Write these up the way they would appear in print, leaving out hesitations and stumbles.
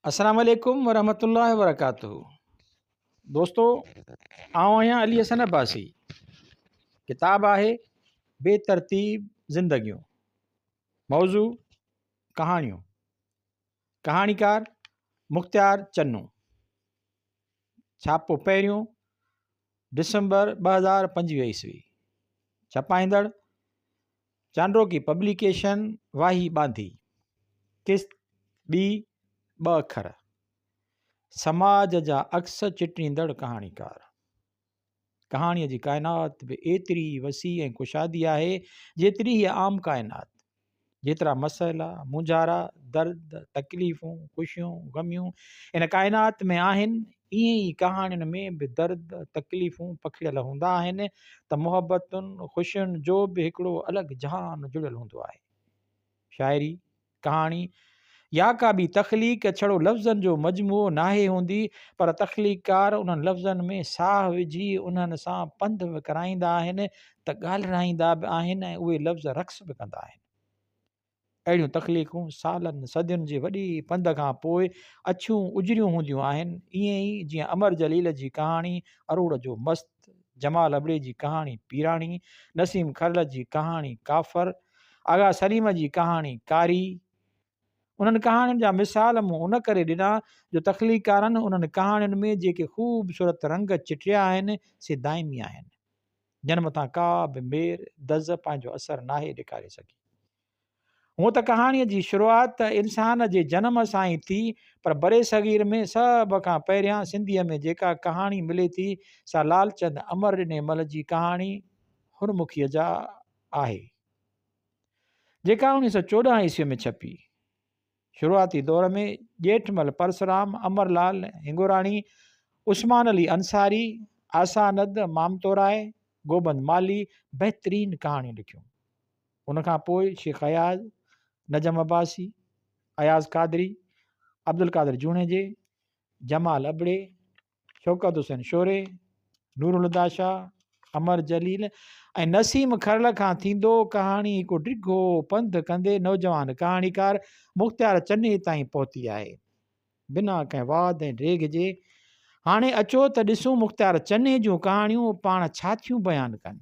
السلام عليڪم ورحمة الله وبرڪاته دوستو آئون آهيان علي حسن عباسي ڪتاب آهي بي ترتيب زندگيون موضوع ڪهاڻيون ڪهاڻيڪار مختيار چنو ڇاپو پهريون ڊسمبر 2025 عيسوي ڇپائيندڙ چانڊوڪي پبليڪيشن واهي ٻانڌي، قسط ٻي، ٻه اکر، سماج جا عڪس چٽيندڙ ڪهاڻيڪار. ڪهاڻيء جي ڪائنات به ايتري ئي وسيع ۽ ڪشادي آهي، جيتري هيء عام ڪائنات. جيترا مسئلا، مونجهارا، درد، تڪليفون، خوشيون، غميون ان ڪائنات ۾ آهن، ائين ئي ڪهاڻين ۾ به درد، تڪليفون پکڙيل هوندا آهن ته محبتن، خوشين جو به هڪڙو الڳ جهان جڙيل هوندو آهي. شاعري، ڪهاڻي يا ڪا ٻي تخليق ڇڙو لفظن جو مجموعو ناهي هوندي پر تخليقڪار انهن لفظن ۾ ساهه وجهي انهن سان پنڌ به ڪرائيندا آهن ته ڳالهرائيندا به آهن ۽ اهي لفظ رقص به ڪندا آهن. اهڙيون تخليقون سالن صدين جي وڏي پنڌ کان پوء اڇيون اجريون هونديون آهن. ائين ئي جيئن امر جليل جي ڪهاڻي اروڙ جو مست، جمال ابڙي جي ڪهاڻي پيراڻي، نسيم کرل جي ڪهاڻي ڪافر، آغا سليم جي ڪهاڻي ڪاري. انهن ڪهاڻين جا مثال مون ان ڪري ڏنا جو تخليقڪارن انهن ڪهاڻين ۾ جيڪي خوبصورت رنگ چٽيا آهن سي دائمي آهن. جن مٿان ڪا به مير دز پنهنجو اثر ناهي ڏيکاري سگهي. هونء ته ڪهاڻيء جي شروعات ته انسان جي جنم سان ئي ٿي، پر برصغير ۾ سڀ کان پهريان سنڌيء ۾ جيڪا ڪهاڻي ملي ٿي، سا لالچند امر ڏني مل جي ڪهاڻي حرمکيء جا آهي، جيڪا 1914 عيسويء ۾ ڇپي. شروعاتي دور ۾ ڄيٺمل پرسرام، امر لال هنگوراڻي، عثمان علي انصاري، آساند مامتورائي، گوبند مالهي بهترين ڪهاڻيون لکيون. ان کان پوء شيخ اياز، نجم عباسي، اياز قادري، عبدالقادر جوڻيجي، جمال ابڙي، شوڪت حسين شوري، نورالهديٰ شاهه، امر جليل ۽ نسيم کرل کان ٿيندو ڪهاڻي هڪ ڊگهو پنڌ ڪندي نوجوان ڪهاڻيڪار مختيار چني تائين پهتي آهي. بنا ڪنهن واڌ ۽ ڊيگهه جي هاڻي اچو ته ڏسون مختيار چني جون ڪهاڻيون پاڻ ڇا ٿيون بيان ڪن.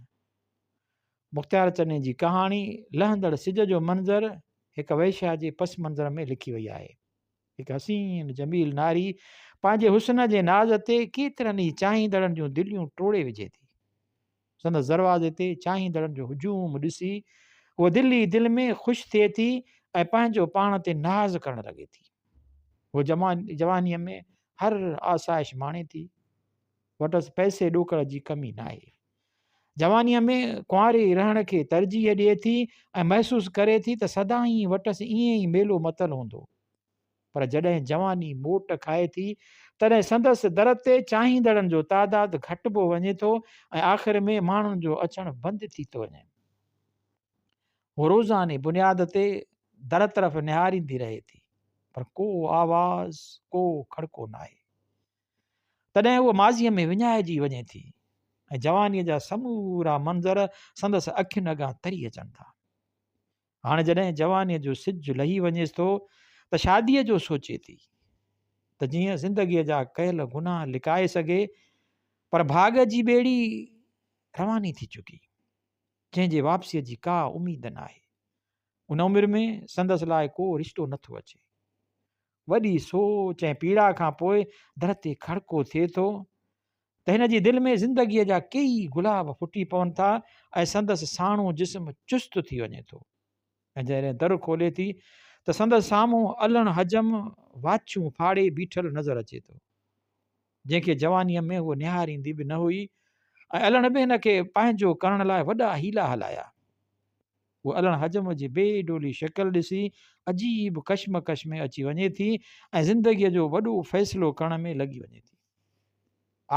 مختيار چني جي ڪهاڻي لهندڙ سج جو منظر هڪ وئشيا جي پس منظر ۾ لکي وئي آهي. هڪ حسين جميل ناري پنهنجي حسن جي ناز تي ڪيترن ئي چاهيندڙن جون دليون ٽوڙي وجهي ٿي. سندس دروازي تي چاهيندڙن جو هجوم ڏسي هوء دل ئي دل ۾ خوش ٿئي ٿي ۽ پنهنجو پاڻ تي ناز ڪرڻ لڳي ٿي. هوء جوانيء ۾ هر آسائش ماڻي ٿي. وٽس پئسي ڏوڪڙ جي ڪمي ناهي. جوانيء ۾ ڪنواري رهڻ کي ترجيح ڏئي ٿي ۽ محسوس ڪري ٿي ته سدائين وٽس ائين ئي ميلو متل هوندو. پر جڏهن جواني موٽ کائي ٿي، تڏهن سندس در تي چاهيندڙن جو تعداد گهٽبو وڃي ٿو ۽ آخر ۾ ماڻهن جو اچڻ بند ٿي ٿو وڃي. هوء روزاني بنياد تي در طرف نهاريندي رهي ٿي، پر ڪو آواز، ڪو کڙڪو ناهي. تڏهن هوء ماضيء ۾ وڃائجي وڃي ٿي ۽ جوانيء جا سمورا منظر سندس اکين اڳيان تري اچن ٿا. هاڻي جڏهن جوانيء جو سج لهي وڃيس ٿو ته شاديء جو سوچي ٿي ته جيئن زندگيء جا ڪيل گناهه لڪائي سگهي، پر ڀاڳ جي ٻيڙي رواني ٿي چڪي، جنهن جي واپسيء جي ڪا اميد ناهي. ان عمر ۾ سندس لاء ڪو رشتو نٿو اچي. وڏي سوچ ۽ پيڙا کان پوء در تي کڙڪو ٿئي ٿو ته هن جي دل ۾ زندگيء جا ڪيئي گلاب ڦٽي پون ٿا ۽ سندس ساڻو جسم چست ٿي وڃي ٿو ۽ جڏهن در کولي ٿي ته سندس سامهون الڻ حجم واڇون ڦاڙي بيٺل نظر اچي ٿو جنهن کي جوانيء ۾ هوء نهاريندي به نه هئي ۽ الڻ به هن کي پنهنجو ڪرڻ لاء وڏا حيلا هلايا. هوء الڻ حجم جي بي ڊولي شڪل ڏسي عجيب ڪشمڪش ۾ اچي وڃي ٿي ۽ زندگيء جو وڏو فيصلو ڪرڻ ۾ لڳي وڃي ٿي.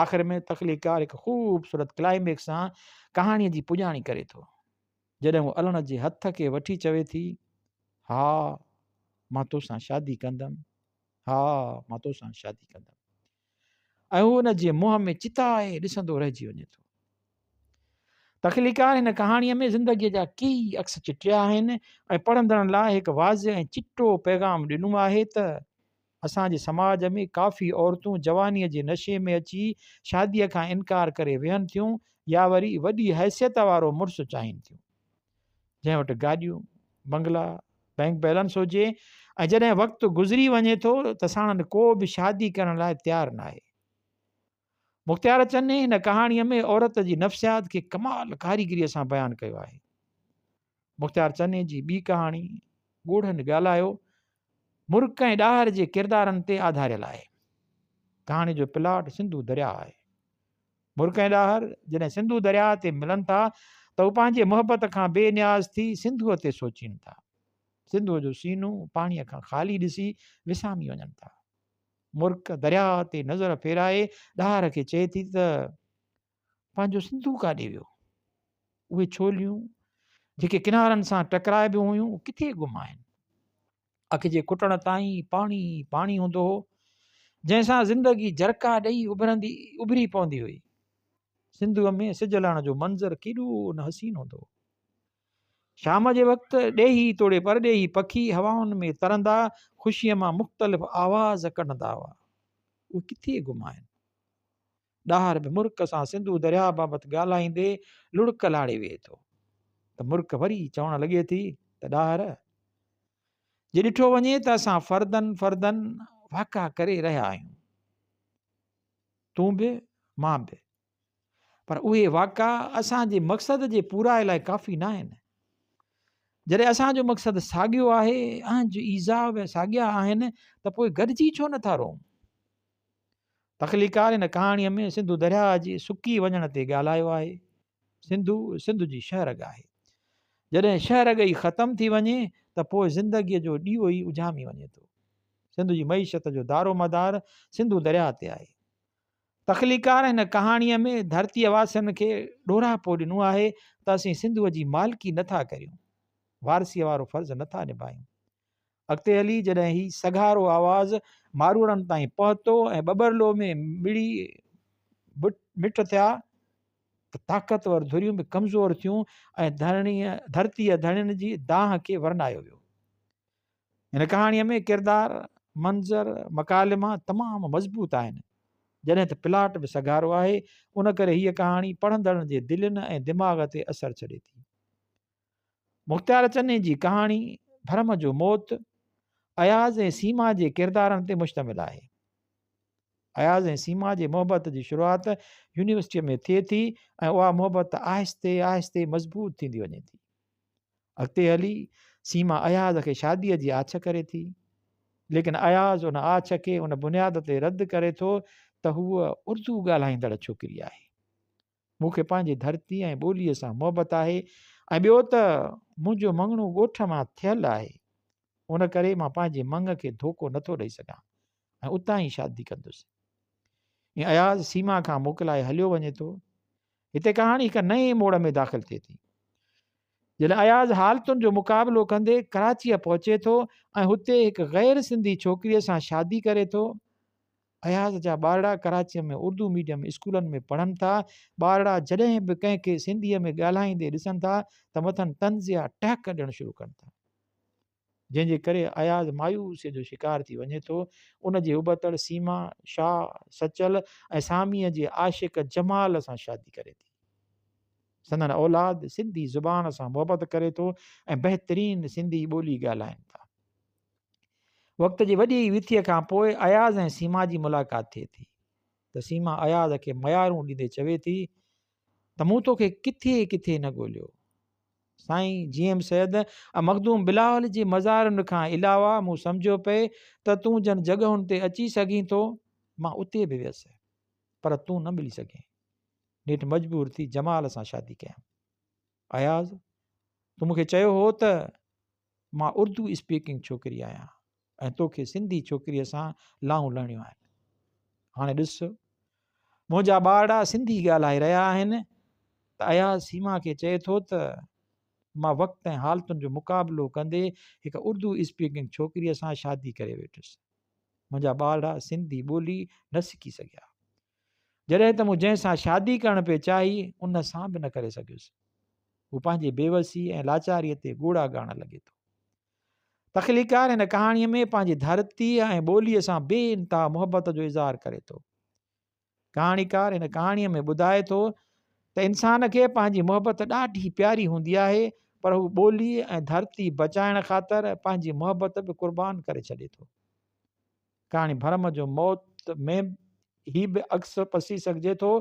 آخر ۾ تخليقڪار هڪ خوبصورت ڪلائميڪس سان ڪهاڻيء جي پڄاڻي ڪري ٿو، جڏهن هوء الڻ جي هٿ کي وٺي چوي ٿي، ها، مان توسان شادي ڪندم، ها، مان توسان شادي ڪندم. ۽ هو ان جي منهن ۾ چتائي ڏسندو رهجي وڃي ٿو. تخليقڪار هن ڪهاڻيء ۾ زندگيء جا ڪيئي عڪس چٽيا آهن ۽ پڙهندڙن لاء هڪ واضح ۽ چٽو پيغام ڏنو آهي ته. اسان جي سماج ۾ ڪافي عورتون جوانيء جي نشي ۾ اچي شاديء کان انڪار ڪري ويهن ٿيون يا وري وڏي حيثيت وارو مڙس چاهين ٿيون، جنهن وٽ گاڏيون، بنگلا، بئنڪ بئلنس هجي ۽ جڏهن وقت گذري وڃي ٿو ته ساڻن ڪو به شادي ڪرڻ لاء تيار ناهي. مختيار چني هن ڪهاڻيء ۾ عورت جي نفسيات کي ڪمال ڪاريگريء سان بيان ڪيو آهي. مختيار چني جي ٻي ڪهاڻي ڳوڙهن ڳالهايو مرڪ ۽ ڏاهر جي ڪردارن تي آڌاريل آهي. ڪهاڻي جو پلاٽ سنڌو درياهه آهي. مرڪ ۽ ڏاهر جڏهن سنڌو درياهه تي ملن ٿا ته هو پنهنجي محبت کان بي نياز ٿي سنڌوء تي سوچين ٿا. سنڌوء جو سينو پاڻيء کان خالي ڏسي وسامي وڃن ٿا. مرڪ درياهه تي نظر ڦيرائي ڏاهر کي چئي ٿي ته پنهنجو سنڌو ڪاڏي ويو؟ اهي ڇوليون جيڪي ڪنارن سان ٽڪرائبيون هيون ڪٿي گم آهن؟ اک جي کٽڻ تائين پاڻي ئي پاڻي هوندو هو، جنهن سان زندگي جرڪا ڏئي اڀرندي اڀري پوندي هئي. سنڌوء ۾ سج لهڻ جو منظر ڪيڏو نه حسين هوندو هو. شام جي وقت ڏيهي توڙي پرڏيهي پکي هوائن ۾ ترندا خوشيء مان مختلف آواز ڪڍندا هئا. اهي ڪٿي گم آهن؟ ڏاهر به مرڪ سان سنڌو درياهه بابت ڳالهائيندي لڙڪ لاڙي ويهي ٿو ته مرڪ وري چوڻ لڳي ٿي ته ڏاهر! جي ڏٺو وڃي ته اسان فردن فردن واڪا ڪري رهيا آهيون. تون به مان به. پر اهي واڪا اسان جي مقصد جي پورائي لاء ڪافي ناهن. جڏهن اسان جو مقصد ساڳيو آهي، اهنج ايذاء به ساڳيا آهن ته پوء گڏجي ڇو نٿا روئون؟ تخليقار هن ڪهاڻيء ۾ سنڌو درياهه جي سڪي وڃڻ تي ڳالهايو آهي. سنڌو، سنڌ جي شهرڳ آهي. جڏهن شهرڳ ئي ختم ٿي وڃي ته پوء زندگيء جو ڏيئو ئي اجهامي وڃي ٿو. سنڌ جي معيشت جو دارومدار سنڌو درياهه تي آهي. تخليقار هن ڪهاڻيء ۾ ڌرتيء واسين کي ڏوراپو ڏنو آهي ته اسين سنڌوء جي مالڪي نه ٿا ڪريون، وارثيء وارو فرض نه ٿا نڀايون. اڳتي هلي جڏهن هي سگهارو آواز ماروئڙن تائين پهتو ۽ ٻٻرلوء ۾ مڙي مٺ ٿيا ته طاقتور ڌريون به ڪمزور ٿيون ۽ ڌرتيء ڌڻين جي دانهن کي ورنايو ويو. هن ڪهاڻيء ۾ ڪردار، منظر، مڪالما تمام مضبوط آهن. جڏهن ته پلاٽ به سگهارو آهي، ان ڪري هيء ڪهاڻي پڙهندڙن جي دلين ۽ دماغ تي اثر ڇڏي ٿي. مختيار چني جي ڪهاڻي ڀرم جو موت اياز ۽ سيما جي ڪردارن تي مشتمل آهي. اياز ۽ سيما جي محبت جي شروعات يونيورسٽيء ۾ ٿئي ٿي ۽ اها محبت آهستي آهستي مضبوط ٿيندي وڃي ٿي. اڳتي هلي سيما اياز کي شاديء جي آڇ ڪري ٿي. ليڪن اياز ان آڇ کي ان بنياد تي رد ڪري ٿو ته هوء اردو ڳالهائيندڙ ڇوڪري آهي. مون کي پنهنجي ڌرتي ۽ ٻوليء سان محبت آهي ۽ ٻيو ته منهنجو مڱڻو ڳوٺ مان ٿيل آهي، ان ڪري مان پنهنجي مڱ کي ڌوڪو نٿو ڏئي سگهان ۽ اتان ئي شادي ڪندس. ائين اياز سيما کان موڪلائي هليو وڃي ٿو. هتي ڪهاڻي هڪ نئين موڙ ۾ داخل ٿئي ٿي. جڏهن اياز حالتن جو مقابلو ڪندي ڪراچيء پهچي ٿو ۽ هتي هڪ غير سنڌي ڇوڪريء سان شادي ڪري ٿو. اياز جا ٻارڙا ڪراچيء ۾ اردو ميڊيم اسڪولن ۾ پڙهن ٿا. ٻارڙا جڏهن به ڪنهن کي سنڌيء ۾ ڳالهائيندي ڏسن ٿا ته مٿن طنزيه ٽهڪ ڏيڻ شروع ڪن ٿا. جنهن جي ڪري اياز مايوسيء جو شڪار ٿي وڃي ٿو. ان جي ابتڙ سيما، شاهه، سچل ۽ ساميء جي عاشق جمال سان شادي ڪري ٿي. سندن اولاد سنڌي زبان سان محبت ڪري ٿو ۽ بهترين سنڌي ٻولي ڳالهائين ٿا. وقت جي وڏي وٿيء کان پوء اياز ۽ سيما جي ملاقات ٿئي ٿي ته سيما اياز کي ميارون ڏيندي چوي ٿي ته مون توکي ڪٿي ڪٿي نه ڳوليو. سائين جي ايم سيد ۽ مخدوم بلاول جي مزارن کان علاوه مون سمجهيو پئي ته تون جن جڳهن تي اچي سگهين ٿو مان اتي به ويس پر تون نه ملي سگهين. نيٺ مجبور ٿي جمال سان شادي ڪيم. اياز تون مون کي چيو هو ته مان اردو اسپيڪنگ ڇوڪري آهيان ۽ توکي سنڌي ڇوڪريء سان لانئون لهڻيون آهن. هاڻي ڏس منهنجا ٻارڙا سنڌي ڳالهائي رهيا آهن ته اياز سيما کي چئي ٿو ته مان وقت ۽ حالتن جو مقابلو ڪندي هڪ اردو اسپيڪنگ ڇوڪريء سان شادي ڪري ويٺس. منهنجا ٻارڙا سنڌي ٻولي نه سکي سگهيا. جڏهن ته مون جنهن سان شادي ڪرڻ پئي چاهي ان سان به نه ڪري سگهيس. هو پنهنجي بيوسي ۽ لاچاريء تي ڳوڙها ڳاڙڻ لڳي ٿو. تخليقڪار هن ڪهاڻيء ۾ پنهنجي ڌرتيء ۽ ٻوليء سان بي انتها محبت جو اظهار ڪري ٿو. ڪهاڻيڪار هن ڪهاڻيء ۾ ٻڌائي ٿو ته انسان کي پنهنجي محبت ڏاڍي پياري هوندي آهي پر هو ٻولي ۽ ڌرتي بچائڻ خاطر پنهنجي محبت به قربان ڪري ڇڏي ٿو. ڪهاڻي ڀرم جو موت ۾ هي به عڪس پسي سگهجي ٿو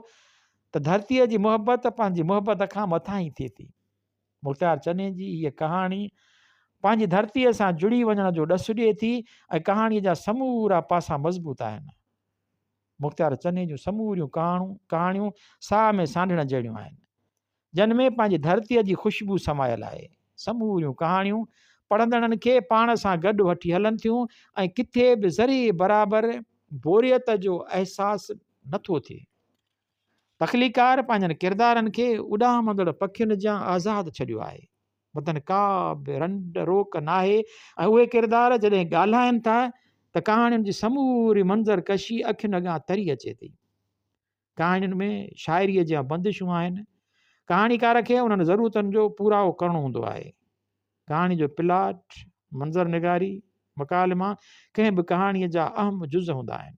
ته ڌرتيء جي محبت پنهنجي محبت کان مٿانهين ٿئي ٿي. مختيار چني جي هيء ڪهاڻي پنهنجي ڌرتيء سان جڙي وڃڻ جو ڏس ڏئي ٿي ۽ ڪهاڻيء جا سمورا پاسا مضبوط آهن. مختيار چني جون سموريون ڪهاڻيون ساهه ۾ سانڍڻ جهڙيون آهن. جن ۾ پنهنجي ڌرتيء جي خوشبو سمايل آهي. سموريون ڪهاڻيون پڙهندڙن کي پاڻ سان گڏ وٺي هلن ٿيون ۽ ڪٿي به ذري برابر بوريت جو احساس نه ٿو ٿئي. تخليقڪار پنهنجن ڪردارن کي اڏامندڙ پکين جيان آزاد ڇڏيو آهي. مٿن ڪا به رنڊ روڪ ناهي ۽ اهي ڪردار جڏهن ڳالهائن ٿا ته ڪهاڻين جي سموري منظر ڪشي اکين اڳيان تري اچي ٿي. ڪهاڻين ۾ شاعريء جيان بندشون آهن. ڪهاڻيڪار کي انهن ضرورتن جو پورائو ڪرڻو هوندو آهي. ڪهاڻي جو پلاٽ، منظر نگاري، مڪالما ڪنهن به ڪهاڻيء جا اهم جز هوندا آهن.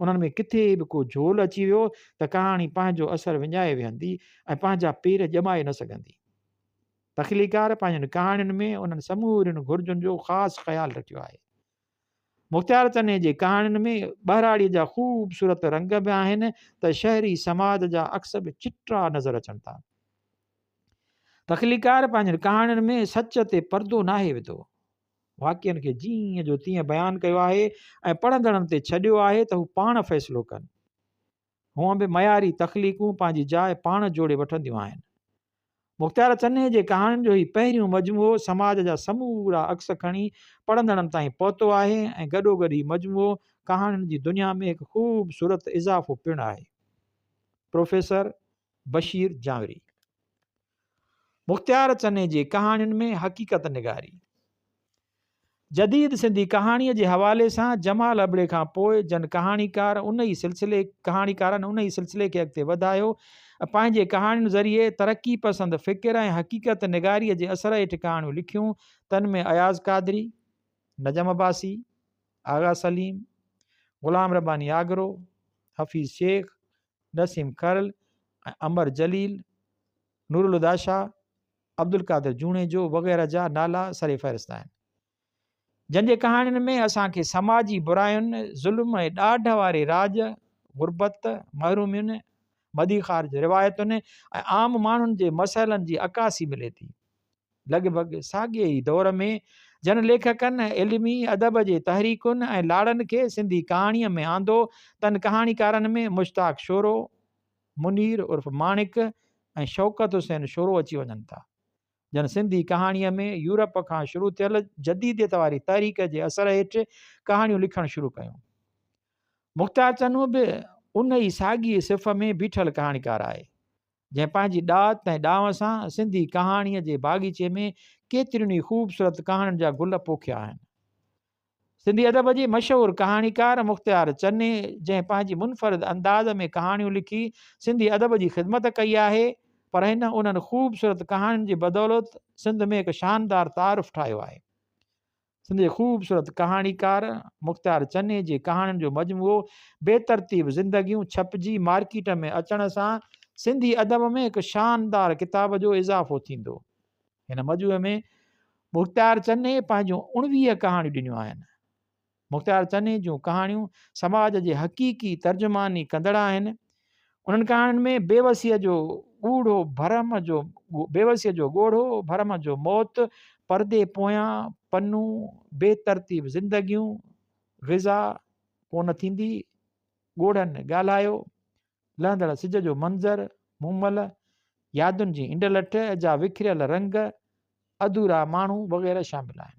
انهن ۾ ڪٿي به ڪو جهول اچي ويو ته ڪهاڻي پنهنجو اثر وڃائي ويهندي ۽ پنهنجا پير ڄمائي نه سگهندي. تخليقار پنهنجين ڪهاڻين ۾ انهن سمورين گهرجن جو خاص خيال رکيو آهي. مختيار چني جي ڪهاڻين ۾ ٻهراڙيء جا خوبصورت رنگ به آهن ته شهري سماج جا عڪس به چٽا نظر اچن ٿا. تخليقڪار پنهنجين ڪهاڻين ۾ سچ تي پردو ناهي وڌو. واقعن کي جيئن جو تيئن بيان ڪيو آهي ۽ پڙهندڙن تي ڇڏيو آهي ته هو پاڻ فيصلو ڪن. هونء به معياري تخليقون پنهنجي جاء پاڻ جوڙي وٺنديون آهن. مختيار چني جي ڪهاڻين جو هي پهريون مجموعو سماج جا سمورا عڪس کڻي پڙهندڙن تائين پهتو آهي ۽ گڏوگڏ هي مجموعو ڪهاڻين جي دنيا ۾ هڪ خوبصورت اضافو پڻ آهي. پروفيسر بشير جانوري. مختيار چني جي ڪهاڻين ۾ حقيقت نگاري. جديد سنڌي ڪهاڻيء جي حوالي سان جمال ابڙي کان پوء جن ڪهاڻيڪار ان ئي سلسلي ڪهاڻيڪارن ان ئي سلسلي کي اڳتي وڌايو ۽ پنهنجي ڪهاڻين ذريعي ترقي پسند فڪر ۽ حقيقت نگاريء جي اثر هيٺ ڪهاڻيون لکيون تن ۾ اياز قادري، نجم عباسي، آغا سليم، غلام رباني آگرو، حفيظ شيخ، نسيم کرل ۽ امر جليل، نورالهديٰ شاهه، عبدالقادر جوڻيجو وغيره جا نالا سر فهرست آهن. جن جي ڪهاڻين ۾ اسان کي سماجي براين، ظلم ۽ ڏاڍ واري راڄ، غربت، محرومين، مدي خارج روايتن ۽ عام ماڻهن جي مسئلن جي عڪاسي ملي ٿي. لڳ ڀڳ ساڳئي ئي دور ۾ جن ليکڪن علمي ادب جي تحريڪن ۽ لاڙن کي سنڌي ڪهاڻيء ۾ آندو، تن ڪهاڻيڪارن ۾ مشتاق شورو، منير عرف ماڻڪ ۽ شوڪت حسين شورو اچي وڃن ٿا، جن سنڌي ڪهاڻيء ۾ يورپ کان شروع ٿيل جديديت واري تحريڪ جي اثر هيٺ ڪهاڻيون لکڻ شروع ڪيون. مختيار چنو به ان ئي ساڳيء صف ۾ بيٺل ڪهاڻيڪار آهي، جنهن پنهنجي ڏات ۽ ڏانء سان سنڌي ڪهاڻيء جي باغيچي ۾ ڪيترين ئي خوبصورت ڪهاڻين جا گل پوکيا آهن. سنڌي ادب جي مشهور ڪهاڻيڪار مختيار چني جنهن پنهنجي منفرد انداز ۾ ڪهاڻيون لکي سنڌي ادب جي خدمت ڪئي آهي پر هن انهن خوبصورت ڪهاڻين جي بدولت سنڌ ۾ هڪ شاندار تعارف ٺاهيو آهي. سنڌ جي خوبصورت ڪهاڻيڪار مختيار چني جي ڪهاڻين جو مجموعو بي ترتيب زندگيون ڇپجي مارڪيٽ ۾ اچڻ سان سنڌي ادب ۾ هڪ شاندار ڪتاب جو اضافو ٿيندو. هن مجموعي ۾ مختيار چني پنهنجون 19 ڪهاڻيون ڏنيون آهن. مختيار چني جون ڪهاڻيون سماج جي حقيقي ترجماني ڪندڙ آهن. انهن ڪهاڻين ۾ بيوسيء جو ڳوڙهو ڀرم جو بيوسيء جو ڳوڙهو ڀرم جو موت، پردي پويان پنو، بي ترتيب زندگيون، غذا ڪونه ٿيندي، ڳوڙهن ڳالهايو، لهندڙ سج جو منظر، مومل، يادن جي انڊلٺ جا وکريل رنگ، اڌورا ماڻهو وغيره شامل آهن.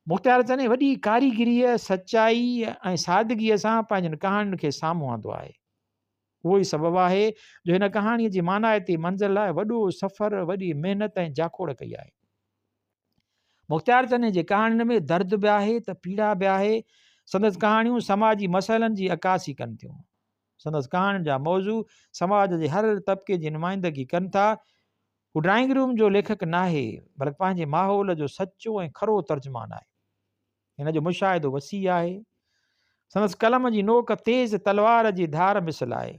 مختيار چني وڏي ڪاريگريء، سچائيء ۽ سادگيء سان پنهنجين ڪهاڻين کي سامهون آندو آهي. اهو ئي سبب آهي جو هن ڪهاڻيء جي مانائتي منزل لاء وڏو سفر، وڏي محنت ۽ جاکوڙ ڪئي آهي. مختيار چني جي ڪهاڻين ۾ درد به آهي ته پيڙا به آهي. سندس ڪهاڻيون سماجي مسئلن جي عڪاسي ڪن ٿيون. سندس ڪهاڻين جا موضوع سماج جي هر طبقي جي نمائندگي ڪن ٿا. هو ڊرائنگ روم جو ليکڪ ناهي، بلڪ پنهنجي ماحول جو سچو ۽ کرو ترجمان آهي. هن جو مشاهدو وسيع آهي. سندس قلم جي نوڪ تيز تلوار جي ڌار مثل آهي.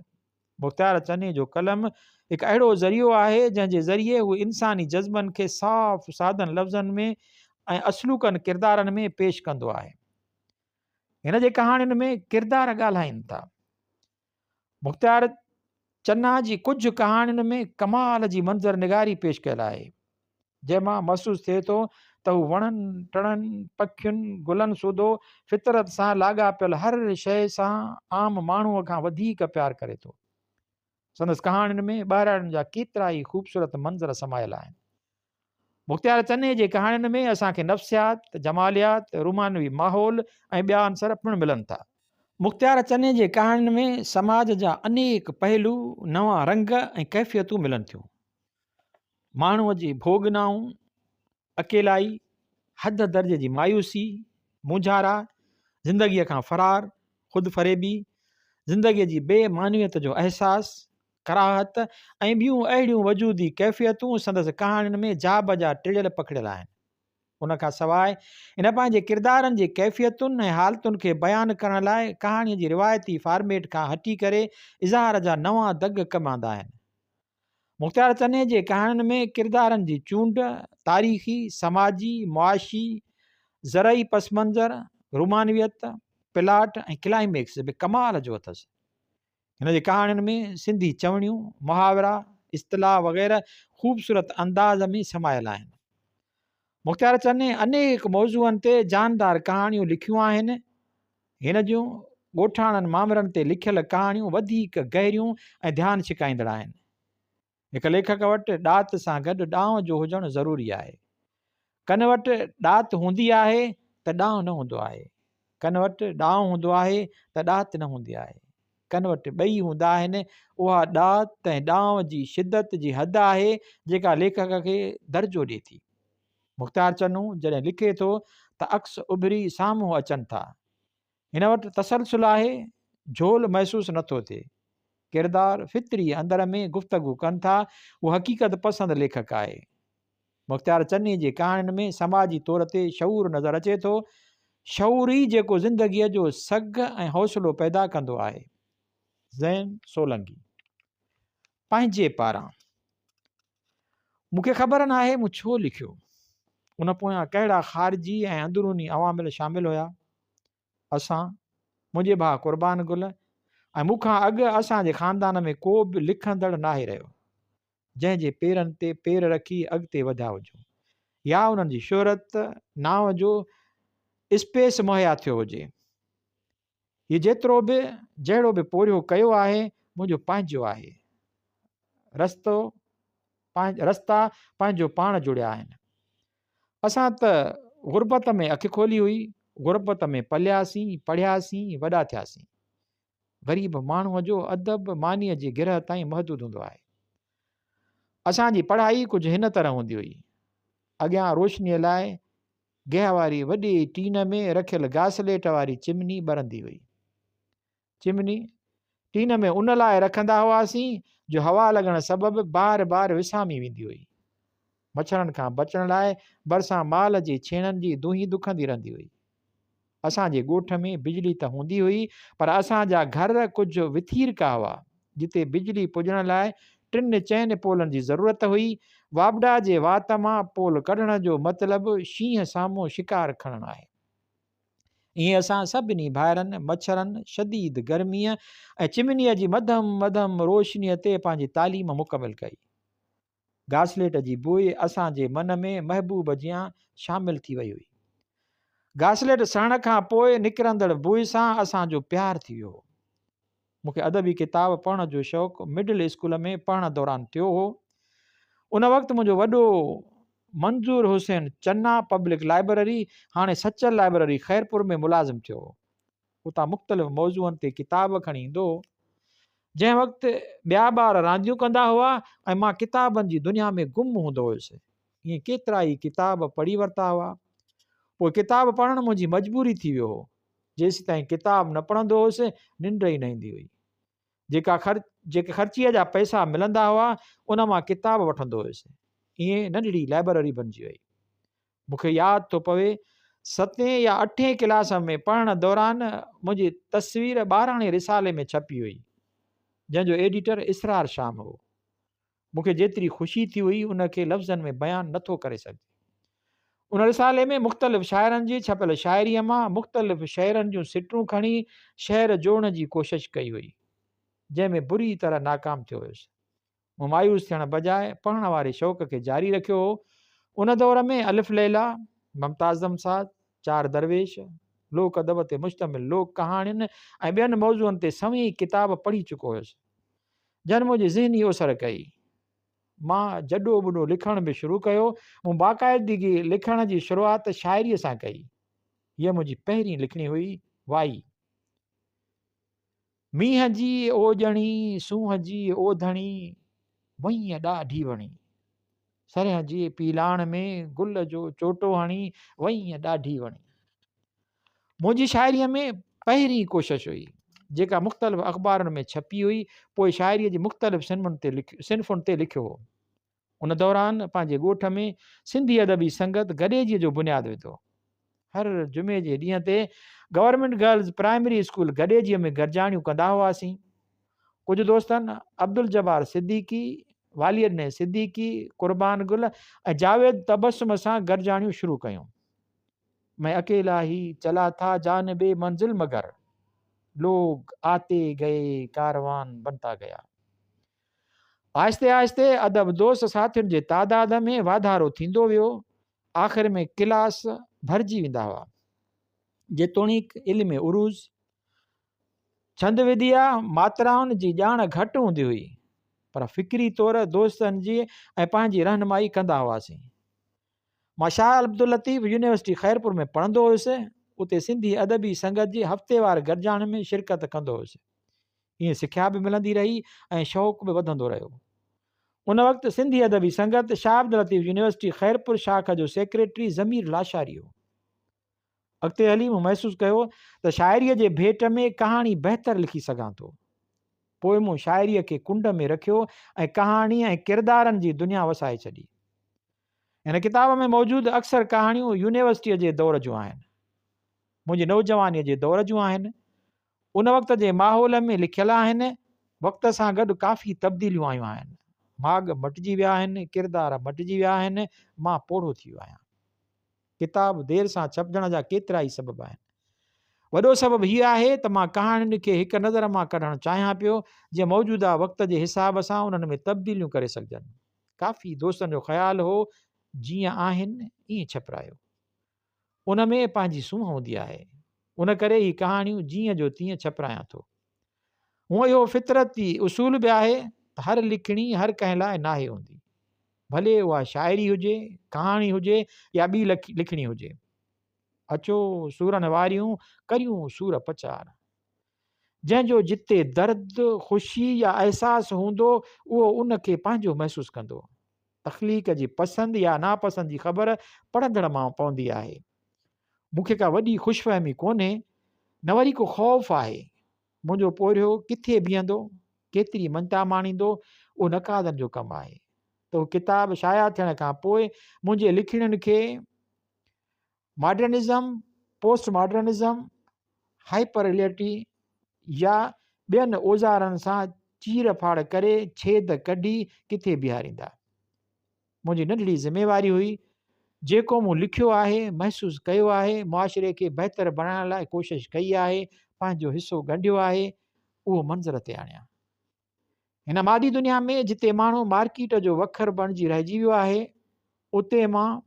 مختيار چني جو قلم هڪ اهڙو ذريعو آهي، جنهن جي ذريعي هو انساني جذبن کي صاف سادن لفظن ۾ ۽ اصلوڪن ڪردارن ۾ پيش ڪندو آهي. هن جي ڪهاڻين ۾ ڪردار ڳالهائين ٿا. مختيار چنا جي ڪجهه ڪهاڻين ۾ ڪمال جي منظر نگاري پيش ڪيل آهي، جنهن مان محسوس ٿئي ٿو ته هو وڻن، ٽڻن، پکين، گلن سوڌو فطرت سان لاڳاپيل هر شيء سان عام ماڻهوء کان وڌيڪ پيار ڪري ٿو. سندس ڪهاڻين ۾ ٻهراڙين جا ڪيترائي خوبصورت منظر سمايل آهن. مختيار چني جي ڪهاڻين ۾ اسان کي نفسيات، جماليات، رومانوي ماحول ۽ ٻيا عنصر پڻ ملن ٿا. مختيار چني جي ڪهاڻين ۾ سماج جا انيڪ پهلو، نوان رنگ ۽ ڪيفيتون ملن ٿيون. ماڻهوء جي ڀوڳنائون، اڪيلائي، حد درجي جي مايوسي، مونجهارا، زندگيء کان فرار، خود فريبي، زندگيء جي بي معنويت جو احساس، ڪراهت ۽ ٻيون اهڙيون وجودي ڪيفيتون سندس ڪهاڻين ۾ جابجا ٽڙيل پکڙيل آهن. ان کان سواء هن پنهنجي ڪردارن جي ڪيفيتن ۽ حالتن کي بيان ڪرڻ لاء ڪهاڻيء جي روايتي فارميٽ کان هٽي ڪري اظهار جا نوان دڳ ڪم آندا آهن. مختيار چني جي ڪهاڻين ۾ ڪردارن جي چونڊ، تاريخي، سماجي، معاشي، زرعي پس منظر، رومانويت، پلاٽ ۽ ڪلائميڪس به ڪمال جو اٿس. هن جي ڪهاڻين ۾ سنڌي چوڻيون، محاورا، اصطلاح وغيره خوبصورت انداز ۾ سمايل آهن. مختيار چني انيڪ موضوعن تي جاندار ڪهاڻيون لکيون آهن. هن جون ڳوٺاڻن مامرن تي لکيل ڪهاڻيون وڌيڪ گهريون ۽ ڌيان ڇڪائيندڙ آهن. هڪ ليکڪ وٽ ڏات سان گڏ ڏانء جو هجڻ ضروري آهي. ڪن وٽ ڏات هوندي آهي ته ڏانء نه هوندو آهي. ڪن وٽ ڏانء هوندو آهي ته ڏات نه هوندي آهي. ڪن وٽ ٻئي هوندا آهن. اها ڏات ۽ ڏانء جي شدت جي حد آهي جيڪا ليکڪ کي درجو ڏئي ٿي. مختيار چنو جڏهن لکي ٿو ته عڪس اڀري سامهون اچن ٿا. هن وٽ تسلسل آهي، جهول محسوس نه ٿو ٿئي. ڪردار فطري اندر ۾ گفتگو ڪن ٿا، هو حقيقت پسند ليکڪ آهي. مختيار چني جي ڪهاڻين ۾ سماجي طور تي شعور نظر اچي ٿو، شعور ئي جيڪو زندگيء جو سگهه ۽ حوصلو پيدا ڪندو آهي. زين سولنگي. پنهنجي پاران. مون کي خبر ناهي مون ڇو لکيو. ان پويان ڪهڙا خارجي ۽ اندروني عوامل شامل هيا. اسان، منهنجي ڀاء قربان گل ۽ مون کان اڳ اسان جي خاندان ۾ ڪو به لکندڙ ناهي رهيو، جنهن جي پيرن تي پير رکي اڳتي وڌيا هجون يا انهن جي شهرت، نانء جو اسپيس مهيا ٿيو هجي. هي جيترو به جهڙو به پورهيو ڪيو آهي، منهنجو پنهنجو آهي. رستو رستا پنهنجو پاڻ جڙيا آهن. اسان ته غربت ۾ اک کولي هئي، غربت ۾ پلياسين، پڙهياسين، وڏا ٿياسين. غريب ماڻهوء جو ادب مانيء جي گرهه تائين محدود هوندو آهي. اسان جي پڙهائي ڪجهه هن طرح هوندي هئي. اڳيان روشنيء لاء گيهه واري وڏي ٽين ۾ رکيل گاسليٽ واري چمني ٻرندي هئي. چمني ٽين ۾ ان لاء رکندا هئاسين جو هوا لڳڻ سبب بار بار وسامي ويندي هئي. مڇرن کان بچڻ لاء ڀرسان مال جي ڇيڻن جي دونهين دکندي رهندي هئي. اسان جي ڳوٺ ۾ بجلي ته هوندي هئي پر اسان جا گهر ڪجهه وٿيرڪا هئا، جتي بجلي پڄڻ لاء ٽن چئن پولن جي ضرورت هئي. واپڊا جي وات مان پول ڪڍڻ جو مطلب شينهن سامهون شڪار کڻڻ آهي. ائين اسان سڀني ڀائرن مڇرن، شديد گرميء ۽ چمنيء جي مڌم مڌم روشنيء تي پنهنجي تعليم مڪمل ڪئي. گاسليٽ جي بوء اسان جي من ۾ محبوب جيان شامل ٿي وئي هئي. گاسليٽ سڙڻ کان پوء نڪرندڙ بوء سان اسان جو پيار ٿي ويو هو. مون کي ادبي ڪتاب پڙهڻ جو شوق مڊل اسڪول ۾ پڙهڻ دوران ٿيو هو. ان وقت منهنجو وڏو منظور حسين چنا پبلڪ لائبرري، هاڻي سچل لائبرري خيرپور ۾ ملازم ٿيو هو. اتان مختلف موضوعن تي ڪتاب کڻي ايندو هو. جنهن وقت ٻيا ٻار رانديون ڪندا هئا ۽ مان ڪتابن جي دنيا ۾ گم هوندو هيس. ائين ڪيترائي ڪتاب پڙهي ورتا هئا. پوء ڪتاب پڙهڻ منهنجي مجبوري ٿي ويو هو. جيسيتائين ڪتاب نه پڙهندو هوس، ننڊ ئي نه ايندي هئي. جيڪا خرچ جيڪي خرچيء جا پئسا ملندا هئا، ان مان ڪتاب وٺندو هيس. ائين ننڍڙي لائبرري بنجي وئي. مون کي ياد ٿو پوي ستين يا اٺين ڪلاس ۾ پڙهڻ دوران منهنجي تصوير ٻاراڻي رسالي ۾ ڇپي هئي، جنهن جو ايڊيٽر اسرار شام هو. مون کي جيتري خوشي ٿي هئي ان کي لفظن ۾ بيان نه ٿو ڪري سگهجي. ان رسالي ۾ مختلف شاعرن جي ڇپيل شاعريء مان مختلف شعرن جون سٽون کڻي شعر جوڙڻ جي ڪوشش ڪئي هئي، جنهن ۾ بري طرح ناڪام ٿيو هيس. مون مايوس ٿيڻ بجاء پڙهڻ واري شوق کي جاري رکيو هو. ان دور ۾ الف ليليٰ، ممتاز دمساز، چار درويش، لوڪ ادب تي مشتمل لوڪ ڪهاڻين ۽ ٻين موضوعن تي سوين ڪتاب پڙهي چڪو هيس، جن منهنجي ذهني اوسر ڪئي. مان جڏو ٻڏو لکڻ به شروع ڪيو. مون باقاعدگي لکڻ جي شروعات شاعريء سان ڪئي. هيء منهنجي پهرين لکڻي هئي، وائي. مينهن جي اوڄڻي، سونهن جي اوڌڻي، وئينء ڏاڍي وڻي. سرهن جي پيلاڻ ۾ گل جو چوٽو هڻي، وئينء ڏاڍي وڻي. منهنجي شاعريء ۾ پهرين ڪوشش هئي، جيڪا مختلف اخبارن ۾ ڇپي هئي، پوء شاعريء جي مختلف صنفن تي لکيو هو. ان دوران پنهنجي ڳوٺ ۾ سنڌي ادبي سنگت گڏيجيء جو بنياد وڌو. هر جمعي جي ڏينهن تي گورنمينٽ گرلز پرائمري اسڪول گڏيجيء ۾ گڏجاڻيون ڪندا هئاسين. ڪجهه دوستن عبدالجبار صديقي، واليڏني صديقي، قربان گل ۽ جاويد تبسم سان گڏجاڻيون شروع ڪيون. مين اڪيلا هي چلا ٿا جانب منزل مگر لوگ آتي گئي ڪاروان بنتا گيا. آهستي آهستي ادب دوست ساٿين جي تعداد ۾ واڌارو ٿيندو ويو. آخر ۾ ڪلاس ڀرجي ويندا هئا. جيتوڻيڪ علم عروض، ڇند وديا، ماترائن جي ڄاڻ گهٽ هوندي هئي، پر فڪري طور دوستن جي ۽ پنهنجي رهنمائي ڪندا هئاسين. مان شاهه عبداللطيف يونيورسٽي خيرپور ۾ پڙهندو هيس، اتي سنڌي ادبي سنگت جي هفتيوار گڏجاڻين ۾ شرڪت ڪندو هيس. ائين سکيا به ملندي رهي ۽ شوق به وڌندو رهيو. ان وقت سنڌي ادبي سنگت شاهه عبداللطيف يونيورسٽي خيرپور شاخ جو سيڪريٽري ضمير لاشاري هو. اڳتي هلي مون محسوس ڪيو ته شاعريء جي ڀيٽ ۾ ڪهاڻي بهتر لکي سگهان ٿو. پوء مون شاعريء کي ڪنڊ ۾ رکيو ۽ ڪهاڻي ۽ ڪردارن جي دنيا وسائي ڇڏي. هن ڪتاب ۾ موجود اڪثر ڪهاڻيون يونيورسٽيء جي دور جون آهن. منهنجي نوجوانيء جي دور جون آهن. ان وقت جي ماحول ۾ لکيل آهن. وقت سان گڏ ڪافي تبديليون آيون آهن. ماڳ مٽجي ويا آهن، ڪردار مٽجي ويا آهن، مان پوڙهو ٿي ويو آهيان. ڪتاب دير سان ڇپجڻ جا ڪيترائي سبب آهن. وڏو سبب هيء آهي ته مان ڪهاڻين کي هڪ نظر مان ڪڍڻ چاهيان پيو، جيئن موجوده وقت جي حساب سان انهن ۾ تبديليون ڪري سگهجن. ڪافي دوستن جو خيال هو جيئن آهن ائين ڇپرايو. ان ۾ پنهنجي سونهن هوندي آهي. ان ڪري هي ڪهاڻيون جيئن جو تيئن ڇپرايان ٿو. هونء اهو فطرتي اصول به آهي ته هر لکڻي هر ڪنهن لاء ناهي هوندي. ڀلي اها شاعري هجي، ڪهاڻي هجي يا ٻي لکڻي هجي. اچو سورن واريون ڪريون سور پچار. جنهن جو جتي درد، خوشي يا احساس هوندو اهو ان کي پنهنجو محسوس ڪندو. تخليق جي پسند يا ناپسند جي خبر پڙهندڙ مان پوندي آهي. مون کي ڪا وڏي خوشفهمي ڪونهي، نه وري ڪو خوف آهي. منهنجو پورهيو ڪٿي بيهندو، ڪيتري مڃتا ماڻيندو، اهو نقادن جو ڪم آهي. ته اهو ڪتاب شايع ٿيڻ کان پوء منهنجي لکڻين کي modernism, post modernism, hyper reality يا ٻين اوزارن سان چير ڦاڙ ڪري ڇيد ڪڍي ڪٿي بيهاريندا. منهنجي ننڍڙي ذميواري هئي، جيڪو مون لکيو آهي، محسوس ڪيو آهي، معاشري کي بهتر بڻائڻ لاء ڪوشش ڪئي آهي، پنهنجو حصو ڳنڍيو آهي، اهو منظر تي آڻيان. هن مادي دنيا ۾ جتي ماڻهو مارڪيٽ جو وکر بڻجي رهجي ويو آهي، اتي مان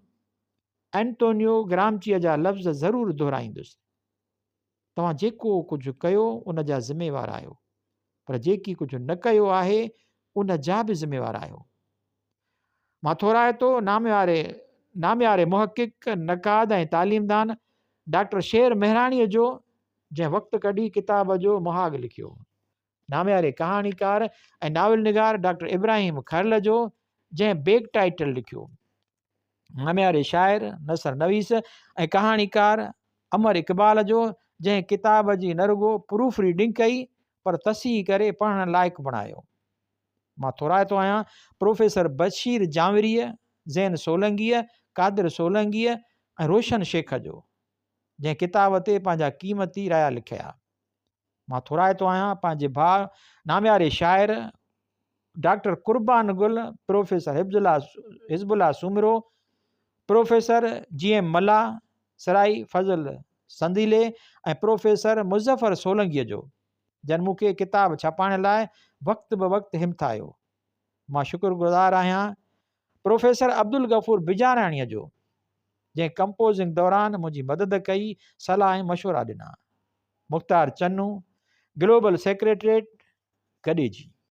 ائنٽونيو گرامچيء جا لفظ ضرور دهرائيندس، توهان جيڪو ڪجهه ڪيو ان جا ذميوار آهيو، پر جيڪي ڪجهه نه ڪيو آهي ان جا به ذميوار آهيو. مان ٿورائتو نامياري نامياري محقق، نقاد ۽ تعليمدان ڊاڪٽر شير مهراڻيء جو، جنهن وقت ڪڍي ڪتاب جو مهاڳ لکيو. نامياري ڪهاڻيڪار ۽ ناول نگار ڊاڪٽر ابراهيم کرل جو جنهن بيڪ ٽائيٽل لکيو. نامياري شاعر، نثر نويس ۽ ڪهاڻيڪار امر اقبال جو جنهن ڪتاب جي نه رڳو پروف ريڊنگ ڪئي پر تصحيح ڪري پڙهڻ لائق بڻايو. مان ٿورائتو آهيان پروفيسر بشير جانوريء زين سولنگيء، قادر سولنگيء ۽ روشن شيخ جو، جنهن ڪتاب تي پنهنجا قيمتي رايا لکيا. مان ٿورائتو آهيان پنهنجي ڀاء نامياري شاعر doctor Qurban Gul, professor Hifz الله Hizb Ullah Soomro, professor G M Mallah, Sarai Fazal Sandhili ۽ professor Muzaffar سولنگيء جو، جن مون کي ڪتاب ڇپائڻ لاء وقت به وقت همٿايو. مان شڪر گذار آهيان پروفيسر عبدالغفور بجاراڻيء جو، جنهن ڪمپوزنگ دوران منهنجي مدد ڪئي، صلاح ۽ مشورا ڏنا. مختار چنو، گلوبل سيڪريٽريٽ، گڏيجي.